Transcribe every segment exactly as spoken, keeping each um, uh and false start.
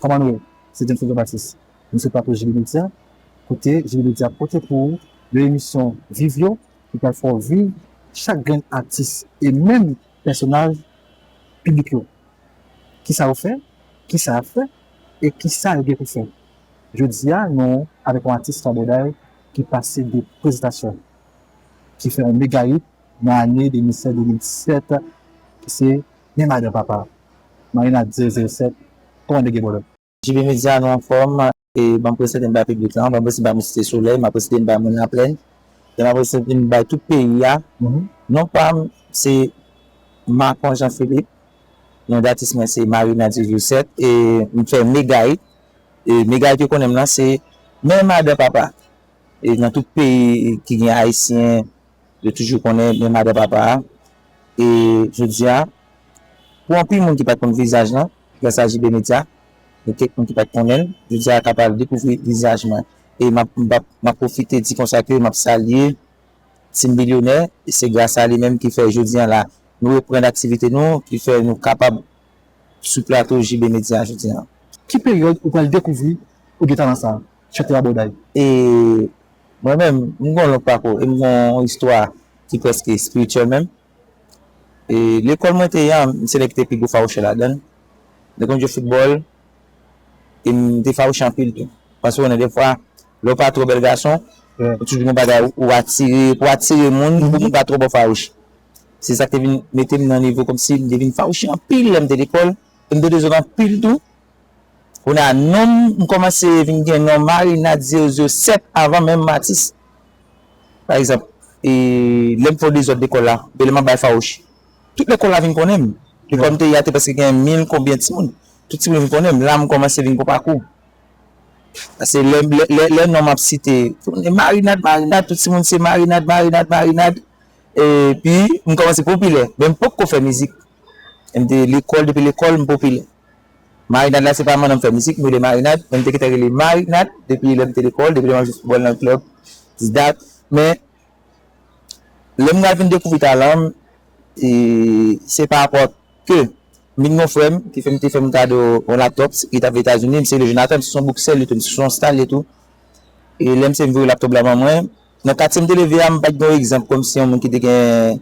Kòman nou ye? Se James Jean Baptiste. Nou se plato J B Media, kote J B Media pote pou ou yon emisyon Viv Yo, ki pral fè w viv chak grenn atis e menm pèsonaj piblik yo. Kisa yo fè, kisa y ap fè, e kisa yo gen pou fè. Jodi a, nou avèk yon atis Fabòday ki pase de prezantasyon, ki fè yon mega hit nan ane de mil sèz de mil disèt, ki se Men Madan Papa. Marina zewo zewo sèt, kòman nèg ye, brother? J B Media, nou anfòm, e ban m prezante m bay piblik la, ban m prezante m bay moun Site Solèy, m ap prezante m bay moun Laplèn, e m ap prezante m bay tout peyi a. Non pa m, se Macon Jean Philippe, non datis mwen se Marina zewo zewo sèt, e m fè mega hit, e mega hit yo konnen m lan se Men Madan Papa. E nan tout peyi ki gen ayisyen, yo toujou konnen Men Madan Papa a. E jodi a, pou anpil moun ki pa t konn vizaj lan, gras a J B Media, gen kèk moun ki pa t konnen l, jodi a kapab dekouvri vizaj mwen. E m ap, m ap, m ap pwofite di konsa ke m ap salye Team Bilyonè, e se gras a li menm ki fè jodi a la, nou reprann aktivite nou, ki fè nou kapab sou plato J B Media jodi a. Ki peryòd ou pral dekouvri ou gen talan sa a, chante Fabòday? E mwen menm, m gen yon long pakou, e m gen yon istwa ki prèske espirityèl menm. E lekòl mwen te ye a, m se nèg ki te pi gwo fawouchè ladan l. Lè konn jwe foutbòl, e m te fawouchè anpil tou. Paske w konnen defwa, lè w pa twò bèl gason, ou toujou gen bagay ou atire, pou atire moun, pou moun pa twò ba w fawouch. Se sa k te vin mete m nan nivo kòmsi m te vin fawouche anpil lè m te lekòl, e m te dezòd anpil tou. Kounye a, non m, m kòmanse vin gen non Marinad zewo zewo sèt avan menm Matis. Pa egzanp, e, lè m fè dezòd lekòl la, oubyen lè m ap bay fawouch, tout lekòl la vin konnen m. Lekòl m te ye a te prèske gen mil konbyen timoun. Tout timoun vin konnen m. La, m kòmanse vin gon pakou. Paske lè, lè, lè, lè non m ap site, Marinad, Marinad, tout timoun se Marinad, Marinad, Marinad. Epi, m kòmanse popilè. Men m poko fè mizik. M te lekòl, depi lekòl, m popilè. Marinad la, se pa manman m fè mizik, m rele Marinad, men m te gentan rele Marinad, depi lè m te lekòl, depi lè m ap jwe foutbòl nan klèb, dis dat. Men, lè m pral vin dekouvri talan m, e, se pa rapò ke m vin gon frè m ki fè m, te fè m kado yon laptòp, li t ap viv Etazini, m se rele Jonathan, m se yon boksè li tou, m se yon star li tou. E lè m se vin voye laptòp la ban mwen, nan katye m te leve a, m pa t gen yon egzanp kòmsi yon moun ki te gen,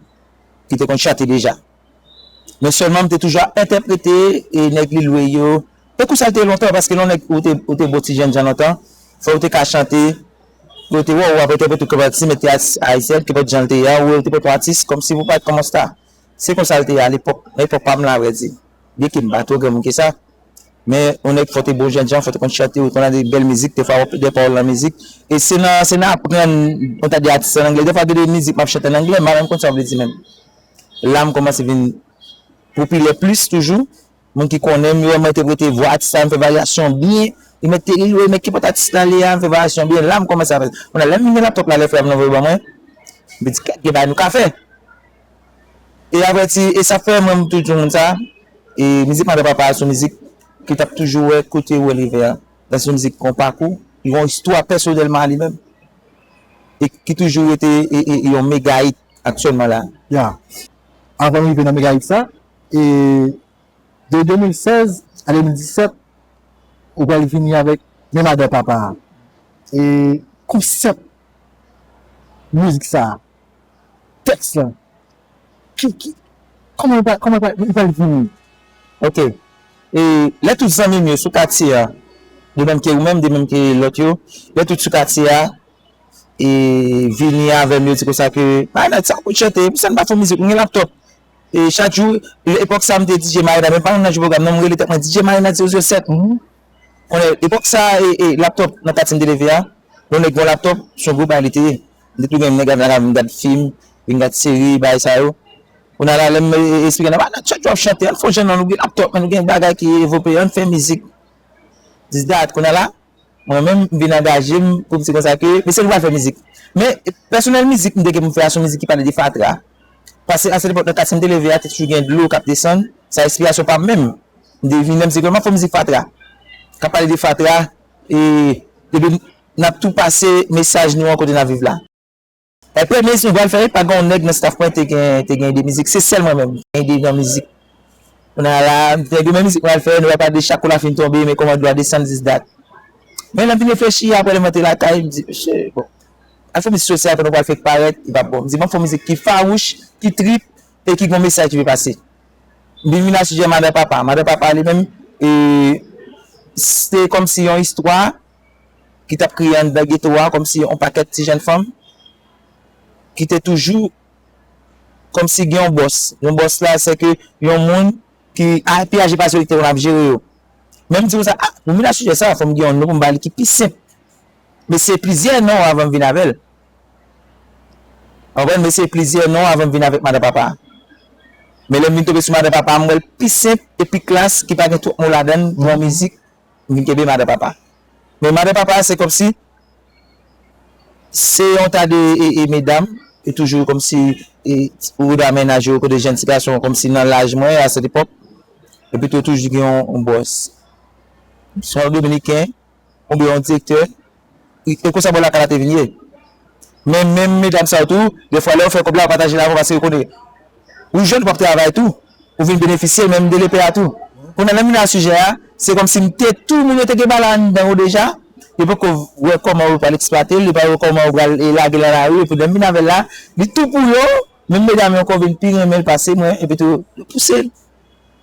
ki te konn chante deja. Men sèlman m te toujou ap entèprete e nèg Lil Wayne yo. E konsa l te ye lontan, paske lè yon nèg ou te, ou te bon ti jènjan lontan, fò w te ka chante, pou yo te wè w ap entèprete w, kenpòt si mèt te atis ayisyen, kenpòt jan l te ye a, ou te pran atis kòmsi pou parèt kòm yon sta. Se konsa l te ye alepòk, nan epòk pa m la, vrèdi. Byenke m pa twò granmoun ke sa, men yon nèg fò te bon jènjan, fò te konn chante, ou konn de bèl mizik, defwa w ap de pawòl nan mizik. E se nan, se nan aprann yon ta de atis an anglè. Defwa gen de mizik m ap chante an anglè, m pa menm konn sa w vle di menm. La m kòmanse vin popilè plis toujou. Moun ki konnen m, yo wè mwen entèprete vwa atis la, m fè varyasyon byen. Yo mèt te ri, yo mèt ki pòt atis la li a, m fè varyasyon byen. La m kòmanse ap fè. Kounye a, lè m vin gen laptòp la, lè frè m nan voye ban mwen, m di, "Kèt, gen bagay nou ka fè." E apre ti, e sa fè mwen m toujou moun sa, e mizik Madan Papa a se yon mizik ki t ap toujou wè kote wè li vè a. Sa se yon mizik ki gon pakou, li gon istwa pèsonèlman a li menm. E ki toujou rete e, e, e yon mega hit aktyèlman la. Ya. Avan m rive nan mega hit sa, e de de mil sèz a de mil disèt, ou pral vini avèk Men Madan Papa a. E konsèp mizik sa a, tèks la, ki, ki, kòman li pral, kòman li pral, li pral vini? Ok. E lè tout zanmi m yo sou katye a, de menm ke ou menm, de menm ke lòt yo, lè tout sou katye a, e vini avè m, yo di konsa ke, "Marinad, sa w konn chante, poukisa n pa fè yon mizik, nou gen laptòp." E chak jou, epòk sa m te D J Marinad, men pa konn nan jou pwogram, non, m rele tèt mwen D J Marinad zewo zewo sèt. Konnen, epòk sa, e, e laptòp nan katye m te leve a, yon nèg gen yon laptòp, se yon gwo bagay li te ye. M te tou gen nèg ap vin gad fim, vin gad seri, bagay sa yo. Kounye a la, lè m, e, e, eksplike nan, "Marinad, chak jou w ap chante, ann fè yon jan non, nou gen laptòp, men nou gen bagay ki evope, ann fè mizik." Dis dat, kounye a la, mwen menm, m vin angaje m pou m di konsa ke, mesye, nou pral fè mizik. Men, pèsonèl mizik m te gen pou m fè a, se yon mizik ki pale de fatra. Paske a sèt epòk nan katye m te leve a, te toujou gen dlo k ap desann, sa enspirasyon pa m menm. M te vin, m di ke m ap fè mizik fatra. K ap pale de fatra, e, epi n ap tou pase mesaj nou an kote n ap viv la. E premye mizik nou pral fè, pa gen yon nèg nan staff mwen te gen, te gen ide mizik, se sèl mwen menm ki gen ide nan mizik. Kounye a la, nèg yo, men mizik mwen al fè, nou pa pale de chak kou la fin tonbe, men kòman dlo a desann, this, that. Men lè m vin reflechi, apre lè m rantre lakay, m di, mesye, bon, al fè mizik sosyal pandan w pral fèk parèt, li p ap bon. M di, ban m fè yon mizik ki fawouch, ki trip, e ki gen yon mesaj ki vle pase. M vin vin asijè Madan Papa. Madan Papa li menm, e, se kòmsi yon istwa ki t ap kreye anndan geto a, kòmsi yon pakèt ti jèn fanm ki te toujou kòmsi gen yon bòs. Yon bòs la, se ke yon moun ki a, pi aje pase yo, ki te konn ap jere yo. Men m di konsa, ah, pou m vin asijè sa, fò m gen yon non pou m ba li ki pi senp. Men se plizyè non avan m vin avè l. Konprann? Men se plizyè non avan m vin avèk Madan Papa. Men lè m vin tonbe sou Madan Papa, m wè l pi senp e pi klas, ki pa gen twòp mo ladan l, bon mizik, m vin kenbe Madan Papa. Men Madan Papa, se kòmsi, se yon ta de, e, e medam, e toujou kòmsi, e, ou dwe amenaje yo kote jèn ti gason, kòmsi nan laj mwen, a sèt epòk, epi tou toujou gen yon, yon bòs. Se yon dominiken, oubyen yon direktè, e, e konsa bò lakay la te vin ye. Men, menm medam sa yo tou, defwa lè yo fè kòb la, yo pataje l avè w paske yo konnen ou jèn, w ap travay tou, ou vin benefisye menm de lepè a tou. Kounye a, lè m vin nan sijè a, se kòmsi m te tou, moun yo te gen bagay la anndan yo deja, yo poko wè kòman yo pral eksplwate l, yo pa wè kòman yo pral, e, lage l nan lari, epi lè m vin avè l la, li tou pou yo, menm medam yo ankò vin pi renmen l pase mwen, epi tou, yo pouse l.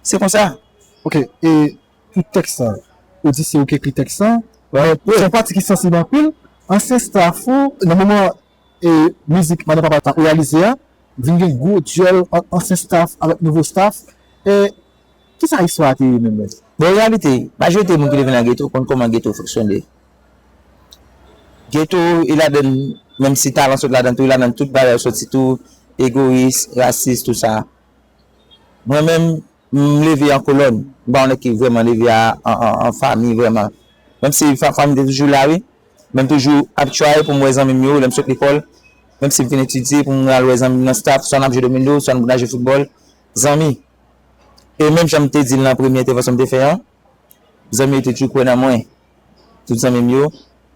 Se konsa. Ok, e pou tèks la, ou di se ou ki ekri tèks la, men se yon pati ki sansib anpil. Ansyen staff ou, nan moman e mizik Madan Papa t ap reyalize a, vin gen gwo dyòl ant ansyen staff avèk nouvo staff. E kisa istwa a te ye menm menm? Bon, reyalite, majorite moun ki te vin nan geto konn kòman geto fonksyone. Geto, e ladan, menm si talan sot ladan tou, e ladan tout bagay soti tou, egoyis, rasis, tou sa. Mwen menm, m leve an kolòn. M pa yon nèg ki vrèman leve a, an, an, an fanmi vrèman. Menm si fa-, fanmi te toujou la, wi. Men m toujou ap try pou m wè zanmi m yo, lè m sot lekòl. Menm si m fin etidye, pou m al wè zanmi m nan staff, swa n ap jwe domino, swa n ap jwe foutbòl. Zanmi. E menm jan m te di l nan premye entèvansyon m te fè an, zanmi yo te toujou kwè nan mwen. Tout zanmi m yo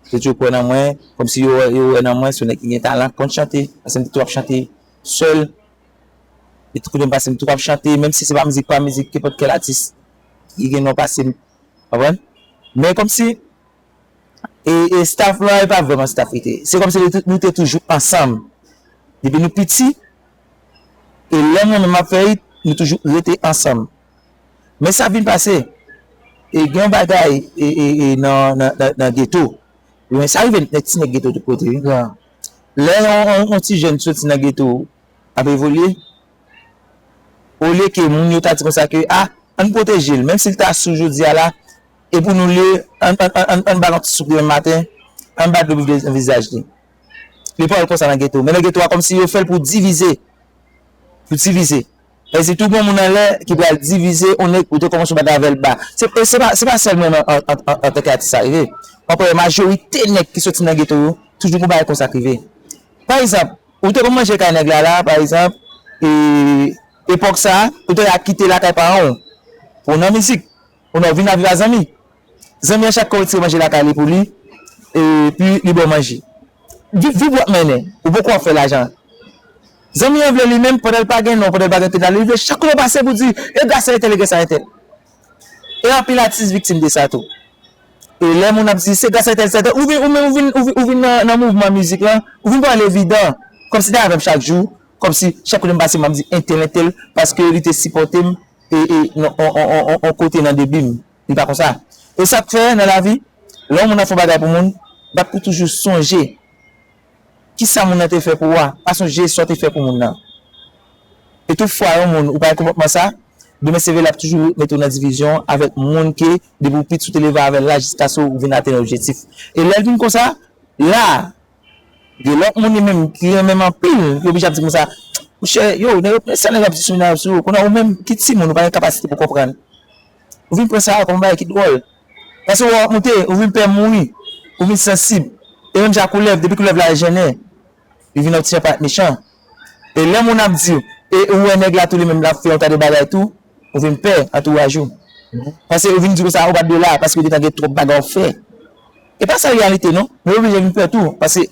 te toujou kwè nan mwen, kòmsi yo, yo wè nan mwen, se yon nèg ki gen talan, konn chante, paske m te toujou ap chante sèl. E tout kote m pase, m toujou ap chante, menm si se pa mizik pa mizik, kenpòt kèl atis ki gen non pase m, konprann? Men kòmsi, e, e staff la, e pa vrèman staff li te ye. Se kòmsi nou te, nou te toujou ansanm. Depi nou piti, e lè mwen menm m ap fè it, nou toujou rete ansanm. Men sa vin pase, e gen yon bagay, e, e, e nan, nan, nan, nan geto. Men sa rive nèg, ti nèg geto tout kote, wi. Lè yon, yon, yon ti jèn soti nan geto, ap evolye, olye ke moun yo ta di konsa ke, ah, ann pwoteje l, menm si l ta sou jodi a la, e pou nou lye, ann, ann, ann, ann, ann ba l yon ti soup demen maten, ann ba dlo pou vide nan vizaj li. Li pawòl konsa nan geto. Men nan geto a, kòmsi yo fè l pou divize. Pou divize. E si tou gen yon moun anlè ki pral divize yon nèg ou te kòmanse bat avè l ba. Se, e se pa, se pa sèl mwen an, an, an, an, antanke atis sa rive. W ap wè majorite nèg ki soti nan geto yo, toujou gon bagay konsa k rive. Pa egzanp, ou te konn manje kay nèg la la, pa egzanp, e, epòk sa, ou te ka kite lakay paran w pou w nan mizik, ou nan vin ap viv a zanmi. Zanmi an chak kou retire manje lakay li pou li, epi li ba w manje. Viv, viv w ap mennen, ou poko ap fè lajan. Zanmi an vle li menm, pandan l pa gen non, pandan l pa gen pita, li vle chak kou l pase pou di, e gras a entèl, e gras a entèl. E anpil atis viktim de sa tou. E lè moun ap di, se gras a entèl, entèl, ou vin, ou menm, ou vin, ou vin, ou vin nan, nan mouvman mizik lan, ou vin pran l evidan. Kòmsi te avè m chak jou, kòmsi chak kote m pase, m ap di entèl, entèl, paske li te sipòte m, e, e, nan, on, on, on, on, on kote nan debi m. Li pa konsa. E sa k fè nan lavi, lè yon moun ap fè yon bagay pou moun, bat pou toujou sonje kisa moun nan te fè pou ou a, pa sonje sa w te fè pou moun nan. E tout fwa yon moun ou pa gen konpòtman sa, demen se vre l ap toujou mete w nan divizyon avèk moun ke depi w piti ou te leve avè l la jiskaske w vin atenn objektif. E lè l vin konsa, la, gen lòt moun li menm ki renmen m anpil, yo oblije ap di konsa, monchè, yo, nèg yo, sa nèg yo ap di sou moun nan sou ou, kounye a ou menm ki timoun, ou pa gen kapasite pou konprann. Ou vin pran sa a kòm yon bagay ki dwòl. Paske w ap moute, ou vin pè mouri, ou vin sansib. E menm jan koulèv, depi koulèv la jennen, li vin yon ti jan parèt mechan. E lè moun ap di w, e ou wè nèg la tou li menm l ap fè yon ta de bagay tou, ou vin pè antouraj ou. Paske ou vin di konsa, ou pa t dwe la, paske ou gentan gen twòp bagay w fè. E pa sa reyalite non, men ou oblije vin pè tou, paske,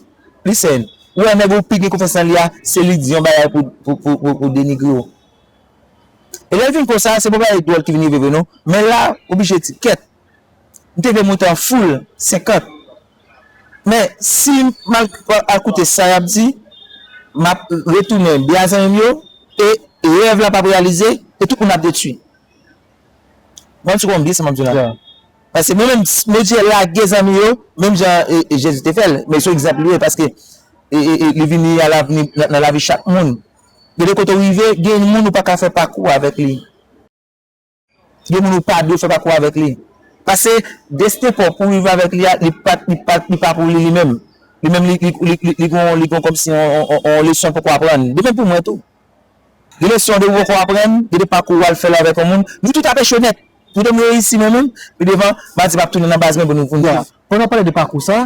listen, ou wè nèg ou pi gen konfyans nan li a, se li di yon bagay pou, pou, pou, pou, pou denigre w. E lè l vin konsa, se pa bagay dwòl ki vin rive vre non. Men la, oblije di, kèt, m te vle monte an foul senkant. Men si m al, al koute sa y ap di, m ap retounen byen a zanmi m yo, e rèv la p ap reyalize, e tout moun ap detwi. Mwen, m sou konbyen sa m ap di w la. Paske mwen menm, Bondye lage zanmi yo, menm jan e, e Jezi te fè l. Men se yon egzanp li ye, paske e, e, e, li vini a lavni nan, nan lavi chak moun. Gen de kote w rive, gen moun ou pa ka fè pakou avèk li. Gen moun ou pa dwe fè pakou avèk li. Paske desten pa w pou w viv avèk li a, li pa, li pa, li pa pou li, li menm. Li menm, li, li, li, li, li gon, li gon kòmsi on, on, on, on leson poko aprann. De menm pou mwen tou. Gen leson de ou poko aprann, gen de pakou w al fè l avèk yon moun. Nou tout ap echwe nèt. Toutan m reyisi mwen menm, pi devan, m a di m ap tounen nan baz mwen pou nou, pou nou viv. Pandan w pale de pakou sa,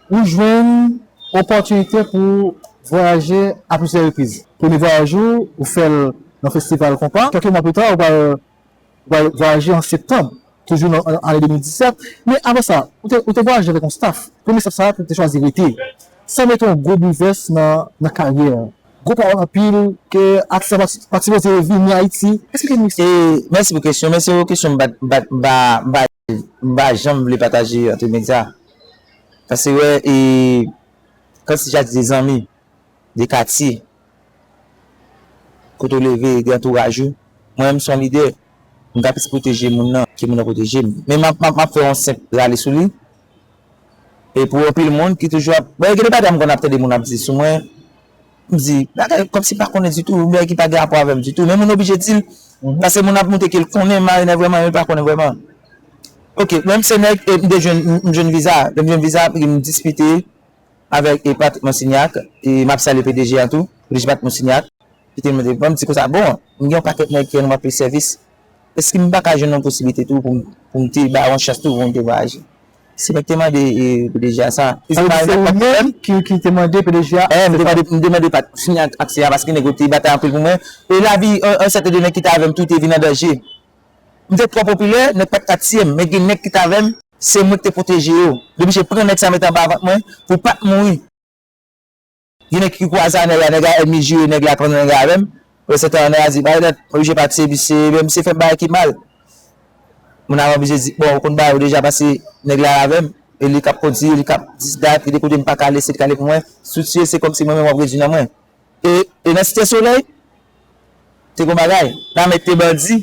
ou jwenn opòtinite pou vwayaje a plizyè repriz. Premye vwayaj ou, ou fè l nan festival konpa. Kèlke mwa pita, ou pral, ou pral vwayaje an septanm, toujou nan, an, ane de mil disèt. Men avan sa, ou te, ou te vwayaje avèk yon staff. Premye staff sa a, te, te chwazi rete. Sa mete yon gwo boulvès nan, nan karyè. Gwo pawòl anpil, ke atis la pa, pa sipoze vini Ayiti. Eksplike nou sa. E, mèsi pou kesyon, men se yon kesyon m pa, m pa, m pa, m pa, m pa janm vle pataje antre medya. Paske, wè, e, kòmsi jan di de zanmi, de katye, kote w leve, de antouraj ou. Mwen menm, se yon lidè, m ka plis pwoteje moun nan ke moun nan pwoteje m. Men m ap, m ap, m ap fè yon senp rale sou li. E pou anpil moun ki toujou ap, bon, gen de bagay m konn ap tande moun ap di sou mwen, m di, bagay kòmsi m pa konnen ditou, yon bagay ki pa gen rapò avè m ditou. Men moun oblije di l, paske moun ap montre ke l konnen, malere vrèman, men l pa konnen vrèman. Ok, mwen m se nèg, e m te jwenn, m, m jwenn viza. Lè m jwenn viza, m diskite avèk, e, Patrick Monsignac, e m ap salye P D G a tou, Rich Pat Monsignac. Li te mande, bon, m di konsa, bon, m gen yon pakèt nèg ki rann mwen plis sèvis. Èske m pa ka jwenn yon posiblite tou pou m, pou m te ba yo yon chans tou pou m te vwayaje? Se mwen ki te mande, e, P D G a sa. E se pa nenpòt ki, ki te mande P D G a. Eh, m te mande, m te mande Pat Monsignac aksè a paske nèg yo te batay anpil pou mwen. E lavi, yon, yon sèten de nèg ki te avè m tou te vin an danje. M te twò popilè, nèg pa t ka tiye m, men gen nèg ki t avè m, se mwen ki te pwoteje yo. Yo oblije pran nèg sa met anba vant mwen pou pa t mouri. Gen nèg ki kwaze a nèg la, nèg la ènmi jire nèg la, pandan nèg la avè m. Lè se tan nèg la di, bay dat, oblije pati, epi se, men misye fè m bagay ki mal. Moun nan oblije di, bon, ou konn bagay yo deja, paske nèg la avè m, e li k ap kondui, li k ap di dat, li de kote m pa ka ale, se li k ale pou mwen. Sou ti, se kòmsi mwen menm w ap redui nan mwen. E, e nan Site Solèy, te gon bagay. Nan mete bandi.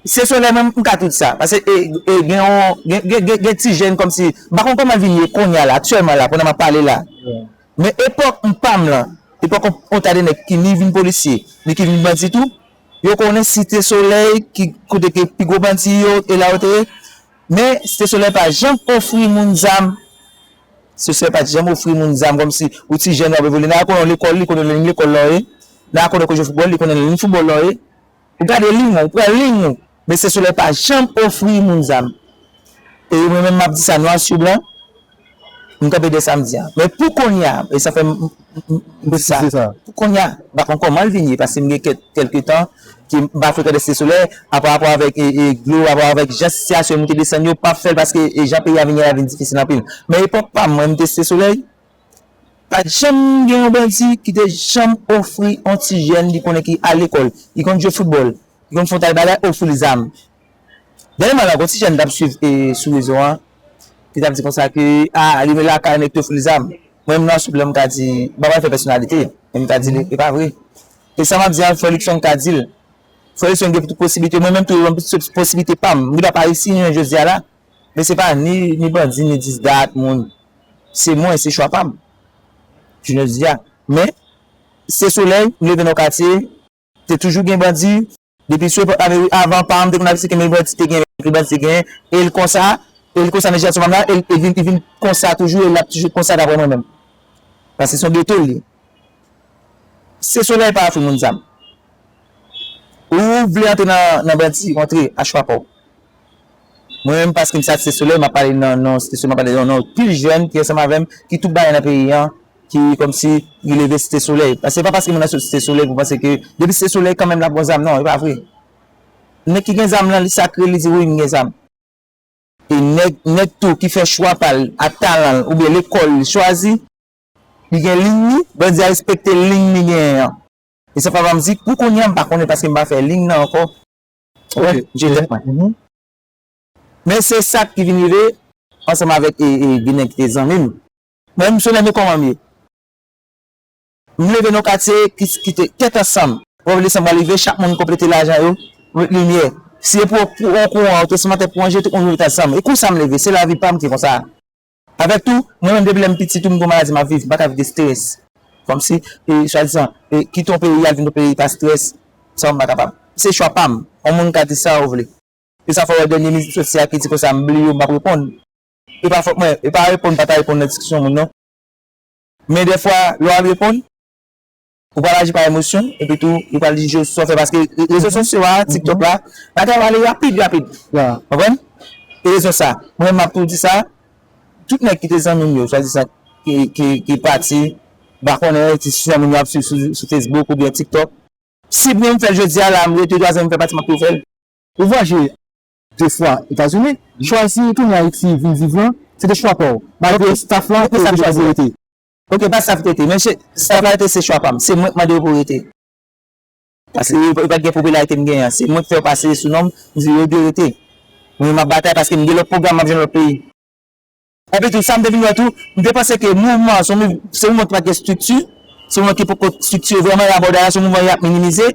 Site Solèy menm, m ka tou di sa. Paske, e, e, gen yon, gen, gen, gen, gen ti jèn kòmsi, m pa konn kòman l vin ye kounye a la, aktyèlman la, pandan m ap pale la. Men epòk m pa m lan, epòk on, on ta de nèg ki ni vin polisye, ni ki vin bandi tou, yo konnen Site Solèy, ki kote ke pi gwo bandi yo, e la yo te ye. Men Site Solèy pa janm ofri moun zam. Site Solèy pa t janm ofri moun zam kòmsi ou ti jèn w ap evoliye. Nan konnen lekòl, li konnen liy lekòl la w ye. Nan konnen kote foutbòl, li konnen liy foutbòl la w ye. Ou gade liy ou, ou pran liy ou. Men Site Solèy pa janm ofri moun zam. E mwen menm m ap di sa nwa sou blan, m kanpe dèyè sa m di a. Men pou kounye a, e sa fè m, m, m, m di sa. Pou kounye a, m pa konn kòman l vin ye, paske m gen kèk, kèlke tan, ki m pa frekante Site Solèy, a pa rapò avèk, e, e, dlo, a pa rapò avèk jan sitiyasyon moute desann yo, p ap fè l paske, e, jan peyi a vin ye la vin difisil anpil. Men epòk pa m, mwen, m te Site Solèy, pa t janm gen yon bandi ki te janm ofri yon ti jèn li konnen ki al lekòl, li konn jwe foutbòl, li konn fè yon ta de bagay, ofri l zam. Dènyèman la, gon ti jèn t ap swiv, e, sou rezo an, ki t ap di konsa ke, a, li menm lakay nèg te ofri l zam. Mwen menm nan sou blan, m ka di, m pa pral fè pèsonalite, men m ka di li, e pa vre. E sa m ap di a, frè Luckson ka di l. Frè Luckson gen tout posiblite, mwen menm tou, gen tout posiblite pa m. M gen dwa pa reyisi, jounen jodi a la. Men se pa ni, ni bandi, ni dis dat moun. Se mwen, se chwa pa m. Jounen jodi a. Men, se solèy, m leve nan katye, te toujou gen bandi. Depi sou epòk la, men wi, avan, paran m te konn ap di ke men bandi te gen, men bandi te gen, e l konsa, e l konsa nan jenerasyon pa m la, e l, e vin, e vin konsa toujou, e l ap toujou konsa daprè mwen menm. Paske se yon geto l ye. Se solèy pa ofri moun zam. Ou vle antre nan, nan bandi, ou antre a chwa pa w. Mwen menm, paske m se Site Solèy, m ap pale nan, nan Site Solèy, m ap pale nan non pil jèn ki ansanm avè m, ki tout bagay nan peyi an, ki kòmsi li leve Site Solèy. Paske se pa paske moun nan sot Site Solèy pou panse ke depi Site Solèy kanmenm l ap gon zam, non, e pa vre. Nèg ki gen zam lan, li sakre, li di wi, m gen zam. E nèg, nèg tou ki fè chwa pa l, ak talan l, oubyen lekòl li chwazi, li gen liy li, bandi a respekte liy li genyen an. E sa fè m di, pou kounye a, m pa konnen paske m pa fè liy nan ankò. Wè, je tèt mwen. Men se sa ki vin rive ansanm avèk e, e, de nèg ki te zanmi m. Mwen, m se nèg kòman m ye. M leve nan katye ki, ki te tèt ansanm. Pou desanm pral rive, chak moun konplete lajan yo, met limyè. Si e pou, pou yon kouran, ou te sou mantè pou manje, tout moun met ansanm. E konsa m leve, se lavi pa m ki konsa. Avèk tou, mwen menm depi lè m piti tou, m gon maladi m ap viv, m pa ka viv de strès. Kòmsi, e, swadizan, e, kite yon peyi al vin yon peyi pa strès, sa m pa kapab. Se chwa pa m. Yon moun ka di sa ou vle. E sa fè w wè dènye mizik soti a ki di konsa m bliye w, m p ap reponn. E pa fòt mwen, e pa reponn, pa ta reponn nan diskisyon moun non. Men dèfwa, lè w al reponn, ou pral aji pa emosyon, epi tou, ou pral di sa w fè, paske rezo sosyo a, TikTok la, bagay yo ale rapid, rapid. Konprann? E rezon sa, mwen menm m ap tou di sa, tout nèg ki te zanmi m yo, swadizan, ki, ki, ki pati, m pa konnen, ti zanmi m yo ap swiv sou, sou Facebook oubyen TikTok. Si mwen m fè l jodi a la, m rete twa zan m fè pati, m ap tou fè l. Ou vwayaje de fwa Etazini, chwazi tounen Ayiti vin viv lan, se te chwa pa w. Malgre staff lan te chwazi rete. Ok, pa staff rete, men staff la rete se chwa pa m. Se mwen k mande yo pou rete. Paske yo, yo pa t gen popilarite m genyen an. Se mwen k fè yo pase sou non m, m di yo dwe rete. Mwen, m ap batay paske m gen lòt pwogram, m ap jwenn lòt peyi. Epi tou, sa m te vin wè tou, m te panse ke mouvman an, se yon mouv-, se yon mouvman ki pa t gen estrikti, se yon mouvman ki poko estriktire vrèman, e Rabòday la, se yon mouvman y ap minimize.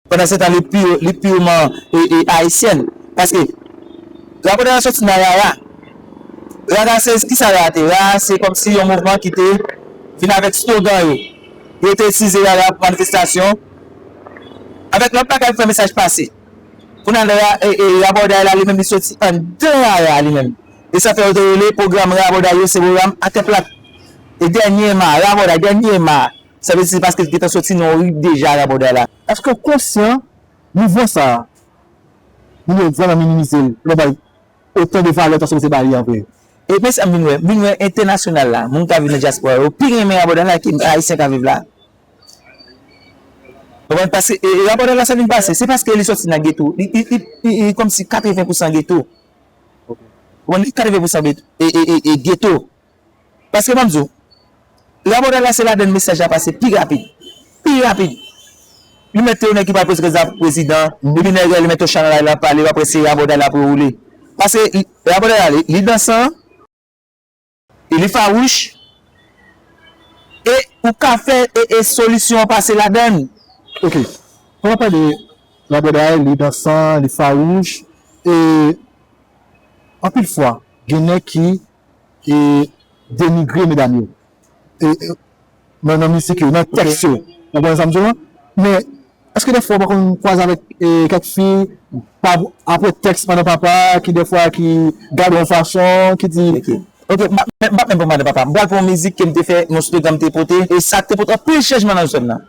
Pandan se tan, li pi, li piman e, e ayisyèn. Paske Rabòday la soti nan rara. Rara se, kisa rara te? Rara se kòmsi yon mouvman ki te vin avèk slogan yo. Yo te itilize rara pou manifestasyon. Avèk lòt bagay pou fè mesaj pase. Kounye a, e, e, Rabòday la, li menm, li soti anndan rara li menm. E sa fè yo te rele pwogram Rabòday yo, se pwogram atè plat. E dènyèman, Rabòday, dènyèman, sa vle di se paske l gentan soti nan yon ri deja, Rabòday la. Èske w konsyan mouvman sa a, moun yo vrèman minimize l, yo pa bay otan de valè tan sipoze ba li an vre? E men sa m vin wè, m vin wè entènasyonal la, moun k ap viv nan dyaspora yo, pi renmen Rabòday la ke Ayisyen k ap viv la. Konprann? Paske, e, e, Rabòday la sa vin pase, se paske li soti nan geto. Li, li, li, li, li kòmsi katreven pousan geto. Konprann? Li katreven pousan geto. E, e, e, e, geto. Paske, ban m di w, Rabòday la se ladan l mesaj la pase pi rapid. Pi rapid. Li mèt te yon nèg ki pral poze kandida pou prezidan, epi nèg la, li mèt yon chanèl la, l ap pale, epi apre se Rabòday la pou yo woule. Paske, li, Rabòday la, li, li dansan, e li fawouch, e ou ka fè, e, e solisyon an pase ladan l. Ok. Pandan w pale Rabòday, li dansan, li fawouch, e anpil fwa, gen nèg ki, e, denigre medam yo. E, e, nan, nan mizik yo, nan tèks yo. Ou konprann sa m di w lan? Men, èske dèfwa w pa konn kwaze avèk, e, kèk fi, pa, apre tèks madan papa, ki dèfwa ki gade yon fason, ki di. Ok. Ok, m pa, m pa menm pou madan papa. M pral pran yon mizik ke m te fè, yon slogan m te pote, e sa te pote anpil chanjman nan zòn nan.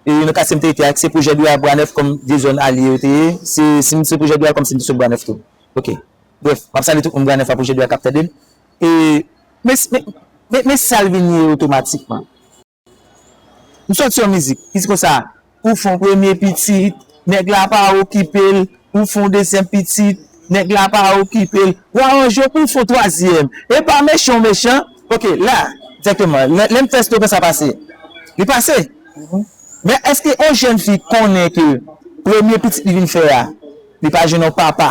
E nan katye m te rete a, se pwojè dwe a Bwa Nèf kòm de zòn alye yo te ye. Se, si m se pwojè dwe a kòm si m te sot Bwa Nèf tou. Ok. Brèf, m ap salye tout moun Bwa Nèf a, pwojè dwe a k ap tande m. E, men, men, men, men sa l vin ye otomatikman. M sòti yon mizik ki di konsa, ou fè yon premye pitit, nèg la pa okipe l, ou fè yon dezyèm pitit, nèg la pa okipe l, w aranje w pou w fè yon twazyèm. E pa mechan w mechan. Ok, la, dirèkteman, lè, lè m fè slogan sa pase, li pase. Men èske yon jèn fi konnen ke premye pitit li vin fè a, li pa jwenn yon papa?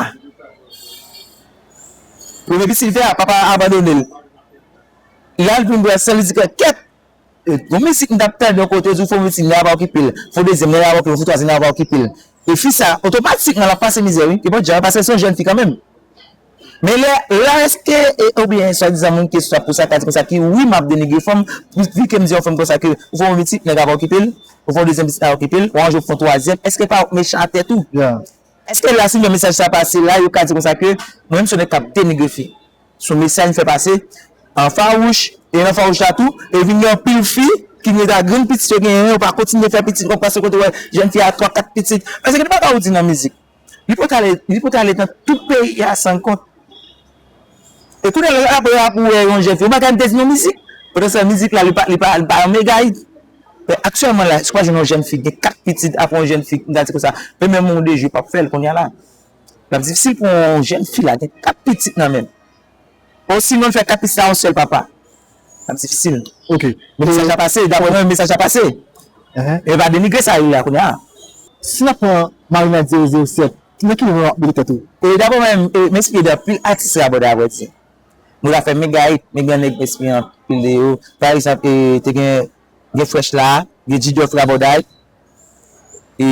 Premye pitit li fè a, papa a abandone l. Lè l vin bwè san, li di kèt, e, yon mizik m t ap tande yon kote, yo di w fè yon pitit, nèg la pa okipe l. Fè yon dezyèm, nèg la pa okipe l. Fè yon twazyèm, nèg la pa okipe l. E fi sa, otomatikman, l ap pase mizè, wi. Li pa t janm pase, se yon jèn fi kanmenm. Men lè, lè èske, e, oubyen swadizan moun ki swa pou sa, ka di konsa, ki, wi, m ap denigre fanm, vi ke m di yon fanm konsa ke ou fè yon pitit, nèg la pa okipe l, ou fè yon dezyèm pitit, nèg la okipe l, ou aranje w pou fè yon twazyèm, èske pa w mechan ak tèt ou? Èske la, si m fè mesaj sa pase la, yo ka di konsa ke mwen menm se yon nèg k ap denigre fi? Se yon mesaj m fè pase an fawouch, e nan fawouch la tou, e vin gen anpil fi ki vin rete ak grenn pitit yo genyen, yo pa kontinye fè pitit, ou pase kote w wè jèn fi a twa, kat pitit. Paske gen de bagay ou di nan mizik. Li pote ale, li pote ale nan tout peyi a san kont. E kounye a la, apre a pou wè yon jèn fi, yon bagay m te di nan mizik. Potansyèl mizik la, li pa, li pa, li pa yon mega hit. Men aktyèlman la, si w pa jwenn yon jèn fi, gen kat pitit apre yon jèn fi, m ta di konsa, men menm yon de jou, p ap fè l kounye a la. L ap difisil pou yon jèn fi la gen kat pitit nan men l. Osinon, l fè kat pitit a yon sèl papa. L ap difisil. Ok. Men mesaj la pase, daprè mwen, mesaj la pase. E pa denigre sa, li la kounye a. Si n ap pran Marina zewo zewo sèt, Nan ki nivo w ap mete tèt ou? E dabò mwen, e, m enspire de anpil atis rabòday apre di. Mwen ta fè mega hit, men gen nèg m enspire anpil de yo. Pa egzanp, e, te gen, gen Fresh la, gen G-Duff rabòday. E,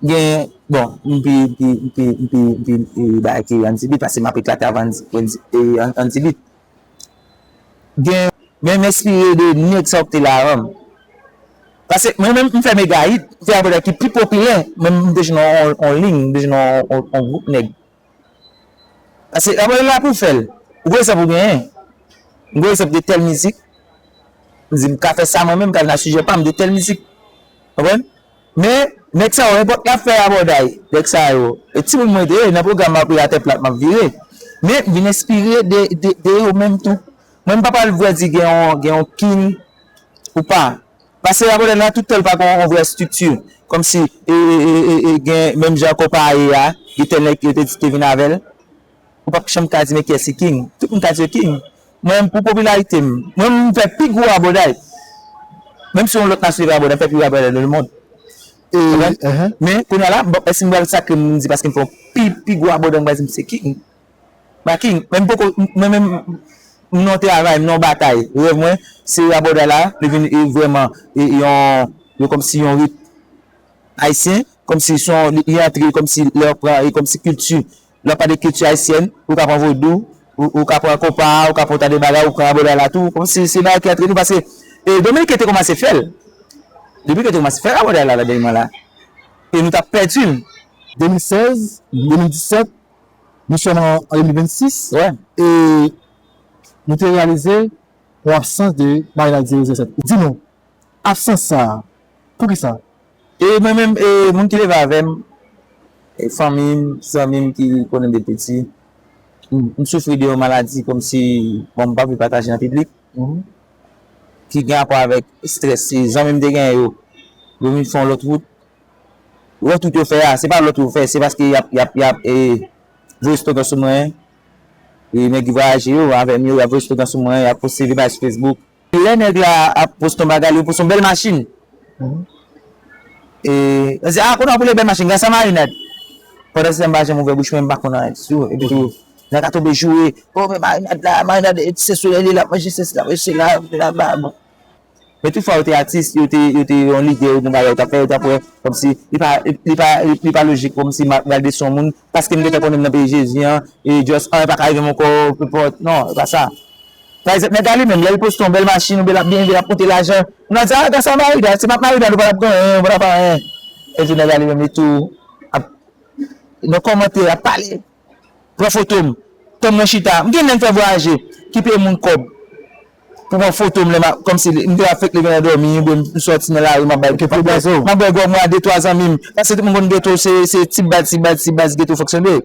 gen, bon, m pi, m pi, m pi, m pi, m pi, e, bay ki Andy Beat, paske m ap eklate avè Andy, Andy, e, An- Andy Beat. Gen, men m enspire de nèg sa yo ki te la avan m. Paske mwen menm, m fè mega hit, m fè rabòday ki pi popilè, men m te jwenn on, on, on liy, m te jwenn on, on, on gwoup nèg. Paske rabòday la pou w fè l, ou gon egzanp ou genyen. M gon egzanp de tèl mizik, m di m ka fè sa mwen menm, m ka vin ak sijè pa m de tèl mizik. Konprann? Men, nèg sa yo, nenpòt lè y ap fè rabòday, nèg sa yo, e timoun mwen te ye, nan pwogram m ap atè plat, m ap vire. Men, m vin enspire de, de, de yo menm tou. Mwen, m pa pral vre di gen yon, gen yon king ou pa. Paske rabòday la, tout tan l pa gen yon vrè estrikti. Kòmsi, e, e, e, e, e, gen menm jan konpa a ye a, gen tèl nèg yo te di te vin avè l. Ou p ap janm ka di men kiyès ki king. Tout moun ka di yo king. Mwen menm, pou popilarite m, mwen menm, m fè pi gwo rabòday. Menm si yon lòt nasyon te fè rabòday, m fè pi gwo rabòday nan lemonn. Konprann? Men, kounye a la, m p ap, èske m pral sakre m, m di paske m fè yon pi, pi gwo rabòday, m pral di m se king? M pa king. Men m poko, mwen menm, m nan yon travay, m nan yon batay. Rèv mwen, se rabòday la, li vin, e, vrèman, e, yon, yo kòmsi yon rit ayisyen, kòmsi se yon, li, li antre, kòmsi lè w pran, e, kòmsi kilti, lè w pale kilti ayisyèn, ou ka pran vodou, ou, ou ka pran konpa, ou ka pran ta de bagay, ou pran rabòday la tou, kòmsi se bagay ki antre nou, paske, e, Dominiken te kòmanse fè l. Dominiken te kòmanse fè rabòday la, la, dènyèman la. E nou t ap pèdi l. De mil sèz, de mil disèt, nou sòm an, an de mil vennsis. Wè. E nou te reyalize yon absans de Marinade zewo zewo sèt. Di nou, absans sa a, poukisa? E mwen menm, e moun ki leve avè m, e fanmi m, zanmi m ki konnen m depi piti, m, m soufri de yon maladi kòmsi, bon, m pa vle pataje nan piblik, ki gen rapò avèk estrès. Se zanmi m te genyen yo, yo vin fè yon lòt wout. Lòt wout yo fè a, se pa lòt wout yo fè, se paske y ap, y ap, y ap, e, voye slogan sou mwen. E nèg ki vwayaje yo, avè m yo, y ap voye slogan sou mwen, y ap poste vye bagay sou Facebook. Lè nèg la ap poste yon bagay, li poste yon bèl machin. E, yo di, "Ah, kote w ap woule bèl machin? Gras a Marinad." Pandan se tan m pa janm ouvè bouch mwen, m pa konn anyen ditou. Epi tou, nèg ka tonbe joure, "Oh, men Marinad la, Marinad, e, se solèy li, l ap manje sesi, l ap manje sela, laba, bon." Men tout fwa yo te atis, yo te, yo te yon lidè, yo te yon bagay, yo t ap fè, yo t ap wè, kòmsi, li pa, li pa, li pa lojik, kòmsi m ap gade sou yon moun, paske m gentan konnen m nan peyi Jezi an, e just, anyen pa ka rive m ankò, nenpòt, non, e pa sa. Pa egzanp, nèg la li menm, lè li poste yon bèl machin, oubyen l ap byen viv, l ap konte lajan, moun nan di, "Ah, gras a Marinad, se pa Marinad, ou pa t ap gen anyen, ou pa t ap fè anyen." Epi nèg la li menm, li tou ap nan kòmantè, ap pale. Pran foto m. Tann mwen chita. M gen nèg fè vwayaje, ki peye moun kòb pou pran foto m, lè m a, kòmsi m te ap fèk leve nan dòmi, oubyen m sòti nan lari, m ap bay, m ap bay gwòg mwen a de twa zanmi m. Paske tout moun konn geto, se, se ti baz, ti baz, ti baz geto fonksyone.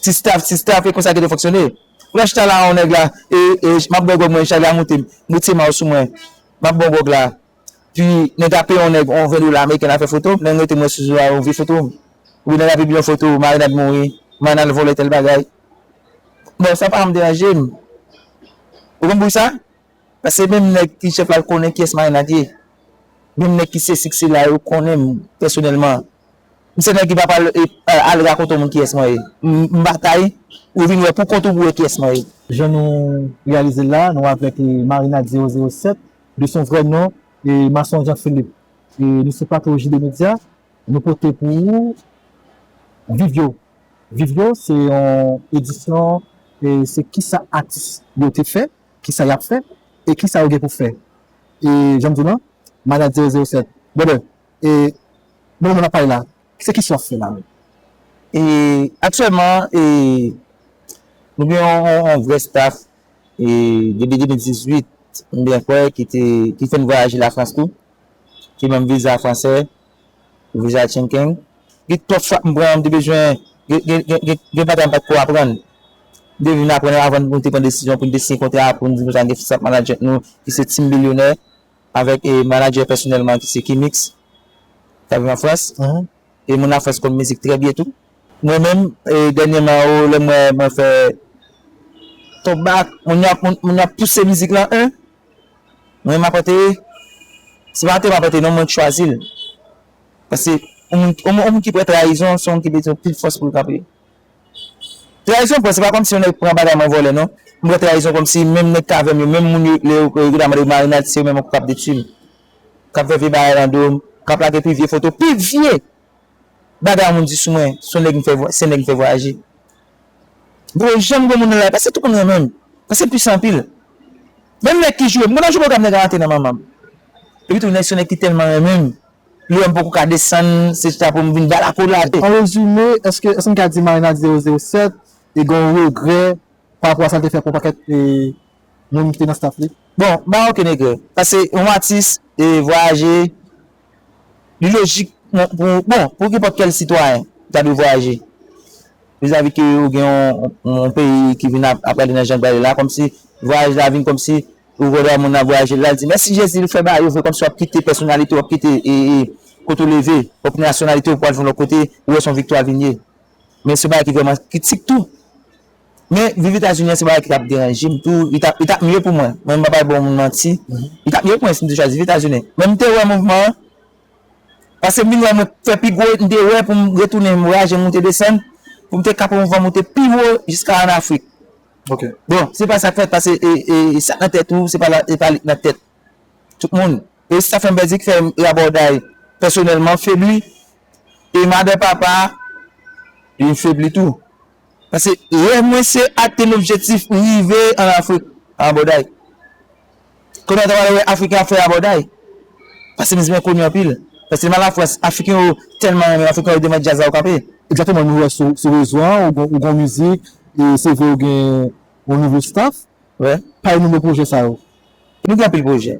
Ti staff, ti staff, e konsa geto fonksyone. Ou la chita la, yon nèg la, e, e, m ap bay gwòg mwen, chalè a moute m, moute ma yo sou mwen. M ap bon gwòg la. Pi, nèg la peye yon nèg yon ven dola ameriken, l al fè foto m, nèg rete mwen sou zwa yon vye foto m. Oubyen nèg la pibliye yon foto, Marinad mouri, Marinad vòlè tèl bagay. Bon, sa pa janm deranje m. Ou konn poukisa? Paske menm nèg ki chèf la, l konnen kiyès Marinad ye. Menm nèg ki sesi, ki sela, yo konnen m pèsonèlman. M se nèg ki pa pral, e, al rakonte yon moun kiyès mwen ye. M, m batay, ou vin wè pou kont ou pou wè kiyès mwen ye. Jan nou reyalize l la, nou avèk, e, Marinad zewo zewo sèt, de son vrè non, e, Masson Jean Philippe. E nou sou plato J D Media, nou pote pou ou Viv Yo. Viv Yo, se yon edisyon, e se kisa atis yo te fè, kisa y ap fè, e kisa yo gen pou fè. E jan m di w lan, Marinad zewo zewo sèt. Brother, e nan moman n ap pale la, se kisa w ap fè la menm? E aktyèlman, e nou gen yon, yon, yon vrè staff, e depi de mil dizuit, m byen kwè, ki te, ki fè n vwayaje Lafrans tou, ki ban m viza fransè, viza Schengen. Gen twòp fwa m pran, m te bezwen, gen, gen, gen, gen, gen bagay m pa t ko aprann. M te vin aprann avan nou te pran desizyon pou n te siyen kontra a, pou n di konsa n gen staff management nou, ki se Team Billionaire, avèk, e, manadjè pèsonèlman ki se Kimix, k ap viv an Frans. E moun Lafrans konn mizik trè byen tou. Mwen menm, e, dènyèman, o, lè m wè mwen fè top back, moun yo ap, moun, moun yo ap pouse mizik lan, en. Mwen m ap antere, se pa antere m ap antere non, mwen k chwazi l. Paske yon moun, yon moun, yon moun ki pran trayizon, se yon moun ki bezwen anpil fòs pou l kanpe. Trayizon, bon, se pa kòmsi yon nèg pran bagay mwen vòlè, non. M pran trayizon kòmsi menm nèg k avè m yo, menm moun yo, lè yo, yo ta mande yo marinad, se yo menm ankò k ap detwi m. K ap fè vye bagay nan do m, k ap lage pi vye foto, pi vye bagay yon moun di sou mwen, se yon nèg m fè vwa-, se nèg m fè vwayaje. Bro, janm gen moun nan la, paske tout moun renmen m. Paske m pwisan anpil. Menm nèg ki joure m, m konn ap joure pwogram nèg a rantre nan manman m. Epi tou, nèg se yon nèg ki tèlman renmen m. Lè m poko ka desann, se chita pou m vin ba l akolad. An rezime, èske, èske n ka di Marinad zewo zewo sèt e gen yon regrè pa rapò a sa l te fè pou yon pakèt e, moun ki te nan staff li? Bon, m pa okenn regrè. Paske yon atis e vwayaje, li lojik, bon, pou, bon, pou nenpòt kèl sitwayen, ta dwe vwayaje. Vizavi ke ou gen yon, yon peyi ki vin ap, ap prale nan jan l prale la, kòmsi vwayaj la vin kòmsi ou wè lè moun nan vwayaje, l al di, "Mèsi Jezi, l fè bagay yo vre," kòmsi w ap kite pèsonalite w, w ap kite e, e, kote w leve, w ap kite nasyonalite w pou al yon lòt kote, ou wè se yon viktwa vin ye. Men se bagay ki vrèman kritik tou. Men viv Etazini an se bagay ki t ap deranje m tou, li t ap, li t ap mye pou mwen. Mwen, m pa pral ba yon moun manti. Li t ap mye pou mwen si m te chwazi viv Etazini. Men m te wè mouvman an, paske m vin wè mwen fè pi gwo, m te wè pou m retounen, m vwayaje, moute desann, pou m te ka pran mouvman moute pi wo jiska ann Afrik. Ok. Bon, se pa sa k fèt, paske e, e, e sa k nan tèt ou, se pa la, e pa li k nan tèt tout moun. E sa fè m pèdi ki fè Rabòday pèsonèlman febli, e madan papa, li febli tou. Paske rèv mwen se atenn objektif rive ann Afrik, Rabòday. Kounye a ta pral wè Afriken ap fè Rabòday. Paske mizik mwen koni anpil. Paske m al an Frans, Afriken yo tèlman renmen, Afriken yo demann djaz la yo kanpe. Egzakteman, nou wè sou, sou rezo a, ou gon, ou gon mizik, e se vre ou gen yon nouvo staff. Wè. Pale nou de pwojè sa yo. Nou gen anpil pwojè.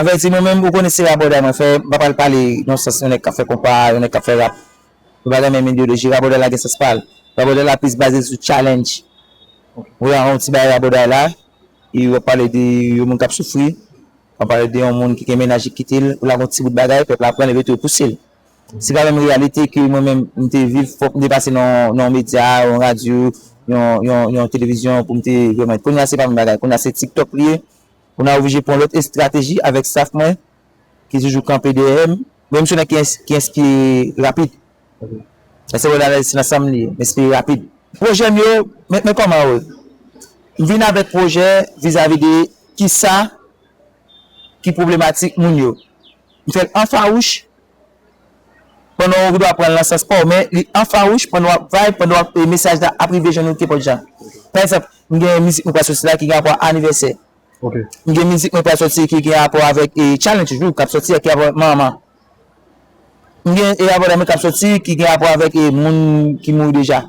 Avèti mwen menm, ou konnen se Rabòday mwen fè, m pa pral pale nan sans yon nèg k ap fè konpa, yon nèg k ap fè rap. Yo pa gen menm ideyoloji, Rabòday la gen sans pa l. Rabòday la plis baze sou challenge. Ou wè yon ti bagay Rabòday la, e w ap pale de yon moun k ap soufri, w ap pale de yon moun ki gen mennaj ki kite l, ou lage yon ti bout bagay, pèp la pran l epi tou pouse l. Se pa menm reyalite ke mwen menm m te viv, fòk m te pase nan, nan yon medya, yon radyo, yon, yon, yon televizyon pou m te vrèman. Kounye a se pa menm bagay, kounye a se TikTok li ye, kounye a oblije pran lòt estrateji avèk staff mwen ki toujou kanpe dèyè m. Mwen m se yon nèg ki ins-, ki enspire rapid. Sa se yon analiz nan sa m li ye, m enspire rapid. Pwojè m yo, men, men kòman yo. M vin avèk pwojè vizavi de kisa ki pwoblematik moun yo. M fè l an fawouch, pandan w dwe pran l nan sans pa w, men li an fawouch pandan w ap vibe, pandan w ap, e, mesaj la ap rive jwenn ou kenpòt jan. Pa egzanp, m gen mizik mwen pral soti la ki gen rapò ak anivèsè. Ok. M gen mizik mwen pral soti ki gen rapò avèk, e, challenge toujou, k ap soti a, ki gen rapò avèk manman. M gen, e, abòdè mwen k ap soti ki gen rapò avèk, e, moun ki mouri deja.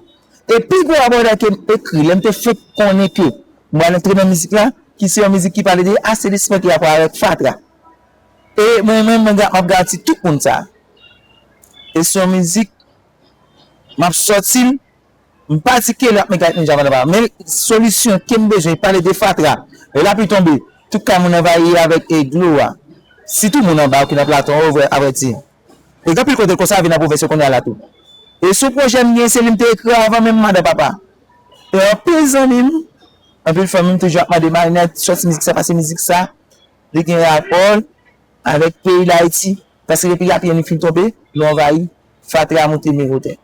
E pi gwo abòdè ke m ekri, lè m te fenk konnen ke m pral antre nan mizik la, ki se yon mizik ki pale de asenisman ki gen rapò avèk fatra. E mwen menm, mwen ga-, m ap garanti tout moun sa. E se yon mizik, m ap sòti l, m pa di ke l ap mega hit ninja pandan pa. Men solisyon ke m bezwen, pale de fatra. Lè lapli tonbe, tout kay moun anvayi avèk, e, dlo a. Sitou moun anba ki nan Platon, yo vre, averti. E gen anpil kote konsa vin nan pwovens yo kounye a la tou. E sou pwojè m gen, se li m te ekri avan menm madan papa. E anpil zanmi m, anpil fanmi m toujou ap mande, "Marinette, sòti mizik sa, pase mizik sa, li gen rapò avèk peyi Dayiti." Paske depi lapli an fin tonbe, nou anvayi, fatra moute miwo tè.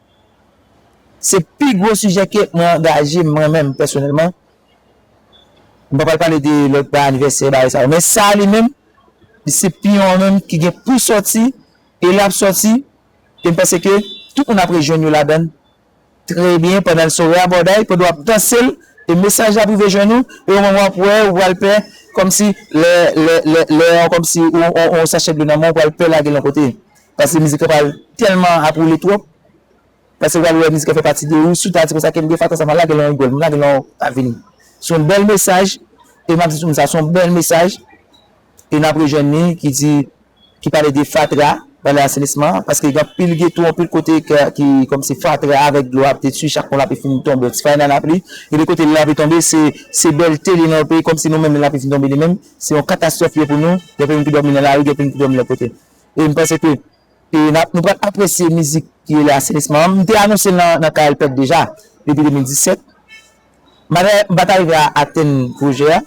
Se pi gwo sijè ke mwen angaje m, mwen menm, pèsonèlman. M pa pral pale de lòt bagay anivèsè, bagay sa yo. Men sa li menm, li se piyon an menm ki gen pou sòti, e l ap sòti, e m panse ke tout moun ap rejwenn yo ladan l. Trè byen, pandan l sou Rabòday, pandan w ap danse l, e mesaj la ap rive jwenn ou, e ou menm w ap wè, ou pral pè, kòmsi lè, lè, lè, lè, kòmsi ou, ou, ou sachè dlo nan men w, ou pral pè lage l yon kote. Paske mizik la pral tèlman ap woule twòp, paske w pral wè mizik la fè pati de ou, si w ta di konsa ke m gen fatra sa, m lage l nan rigòl, m lage l nan avini. Se yon bèl mesaj, e m ap di tout moun sa, se yon bèl mesaj, e n ap rejwenn li, ki di, ki pale de fatra, pale asenisman, paske gen anpil geto, anpil kote ke, ki kòmsi fatra avèk dlo ap detwi, chak moun lapli fin tonbe, yon ti fay nan lapli, e de kote lapli tonbe, se, se bèlte li nan yon peyi, kòmsi nou menm, lapli fin tonbe li menm, se yon katastwòf li ye pou nou, gen anpil moun ki dòmi nan lari, gen anpil moun ki dòmi lòt kote. E m panse ke, e n ap, nou pral apresye mizik ki rele asenisman an. M te anonse l nan, nan K L Pèp deja, depi de mil disèt. Malè, m pa t arive a atenn pwojè a,